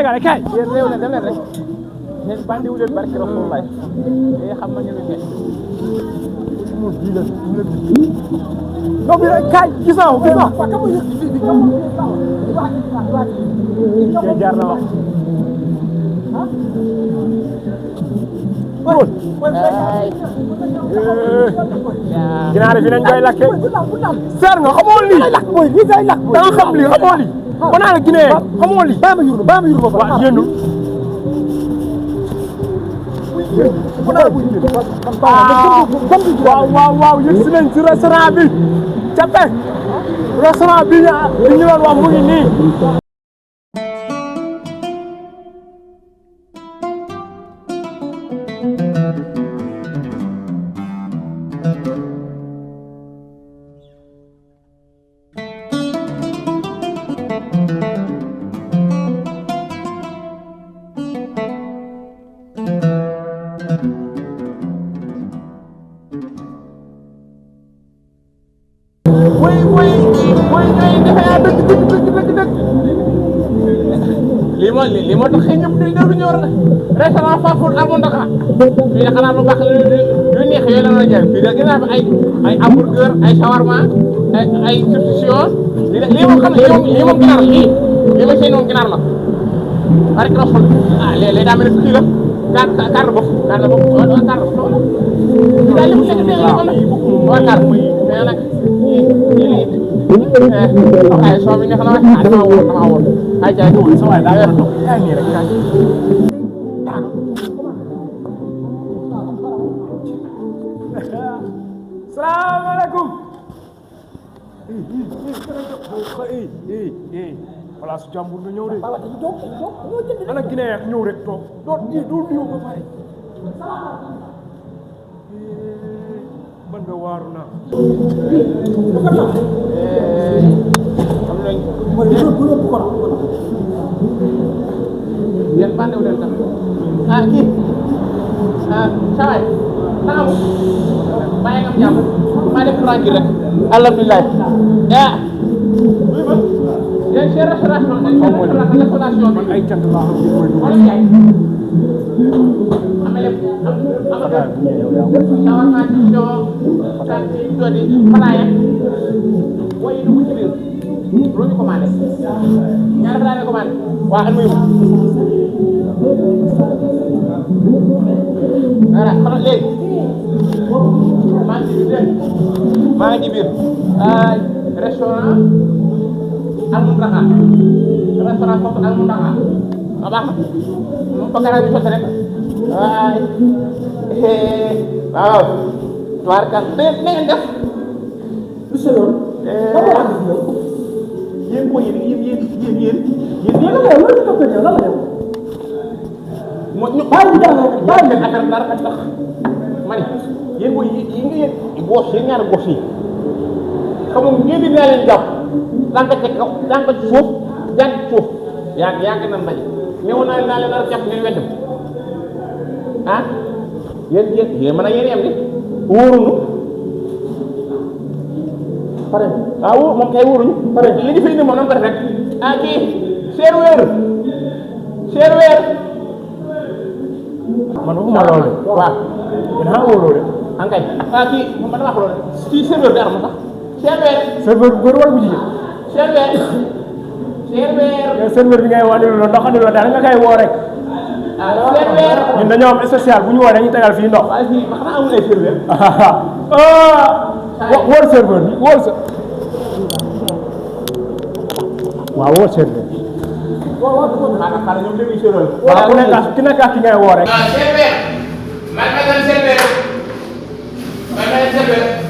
Sénégal kay yéen réew na dem leen rek yéen bandi wu leen barki Rasulullah xam nga ñu lu nekk non bi rek kay gis naa ko jaar na wax ginaar fi nañ koy lakke seer nga xamoo lii da nga xam lii xamoo lii ko naa la Guinée xamoo lii ba ma yurnu ba waaw yéenu waaw yëg si nañ ci restaurant bi cappe restaurant bi ñu doon wax mu ngi nii lii moo tax xëy ñëpp di ñëw restaurant Faful amoon Dakar fii de xanaa lu baax lu neex yooyu la doon jaay fii de gis naa fi ay hamburger ay shawarma ay substitution lii moom xam ne lii moom ginaar la lii ma seen moom ginaar la rek rasul léeg-léeg daa mel ne kii la carte bopp daal li mu lekk dégg nga waaw carte mais nag ok soo bi neex na waay damaa woon ay jaay sa waay daa yor ndox kaay nii rek kaay salaamaaleykum voilà su jàmbur nga ñëw de ana Guinée ñëw rek toog doo ñëw ba pare man nga waaru naa am nañ yéen bànneew leen tam kii sawaay naamu bàyyi nga am jàmm maa def tranquille rek alhamdulilah yéen seen restauration man ay cant laa shawarma ci kan ci jodi falaaya way dugg ci biir lu ñu commandé ñaar falaaya commandé waa an muy voilà xanaa léegi maa ngi ci biir restaurant Al-Muntaha restaurant foofu Al-Muntaha a baax na moom bagara bi sotti rek waaw tubaarkal na ngeen def monsieur Lo yéen ko yéen mo ñu bàyyi affaire dara ak tax ma ne yéen ko yi nga yéen gos yi ñaari gos yi xam nga ngeen di naa leen jàpp daan ko ci kaw daan ko ci suuf daan ci suuf yaa ngi nan bañ néew naa leen nar jàpp ngeen weddam yéen mën a yéen yem ni wóoruñu pare waaw moom kay wóoruñu pare li ñu fi indi moom nan ko def rek kii seer weer man waxuma loolu waaw yéen xanaa wóoroo de ankay kii man dama wax loolu kii serveur bi arma sax serveur bu góor wala bu jigéen serveur bi ngay wax ni loolu ndox andi loolu daal nga koy woo rek ñun dañoo am spécial bu ñu woo dañuy tegal fii ndox xanaa amul ay serveur wóor serveur bi wóor sa waaw wóor serveur waaw ku nekk ki nekk ki ngay woo rek serveur man ma doon serveur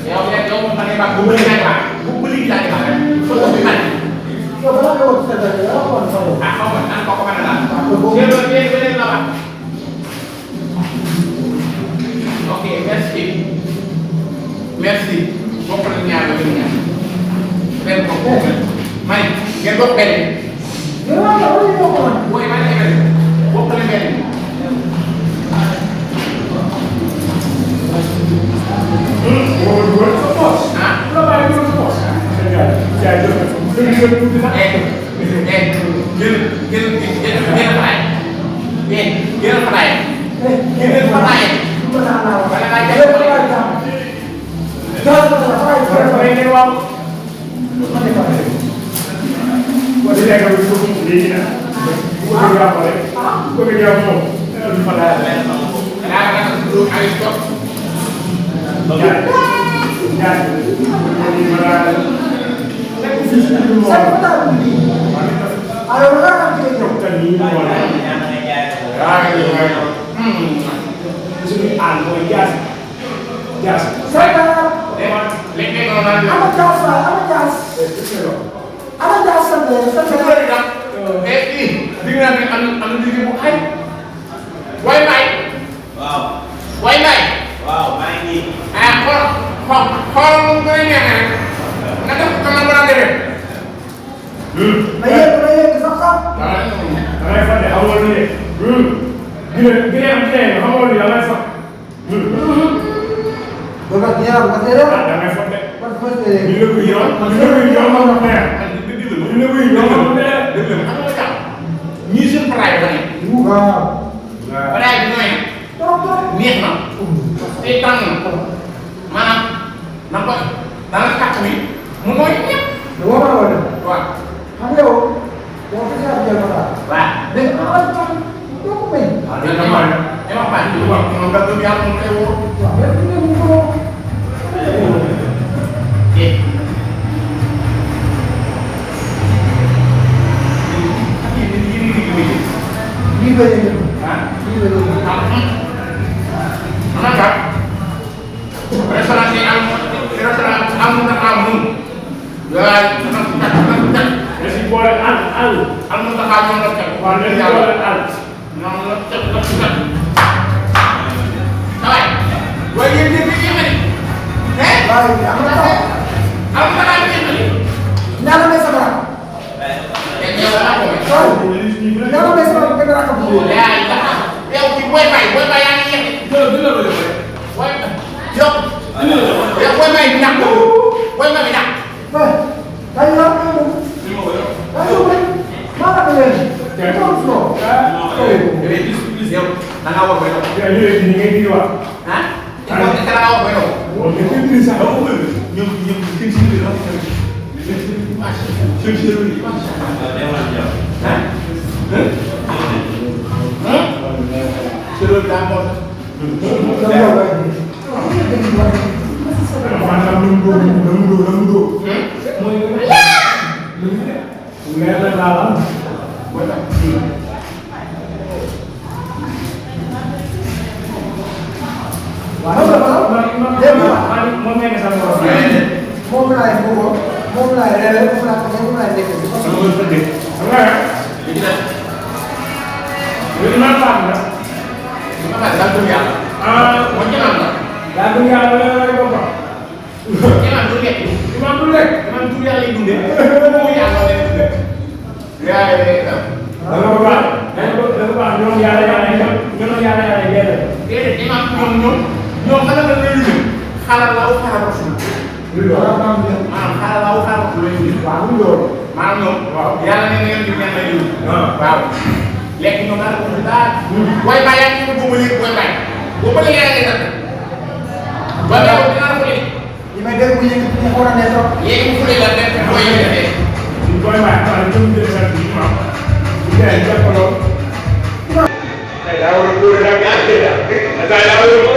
yow moom ma ne ba bu bëri naa baax bu bëri naa baax rek foto bi man xaw ma nan ko mën a laal serveur bi beneen la wax ok merci bokk na ñaar la ñu ñaar benn ko may ngeen bokk benn mooy man benn bokk na benn Gel fataaya. Génneel fataaya. wala ngaa jël ko rek. Saya dah orang tua dah ada dah. Saya dah orang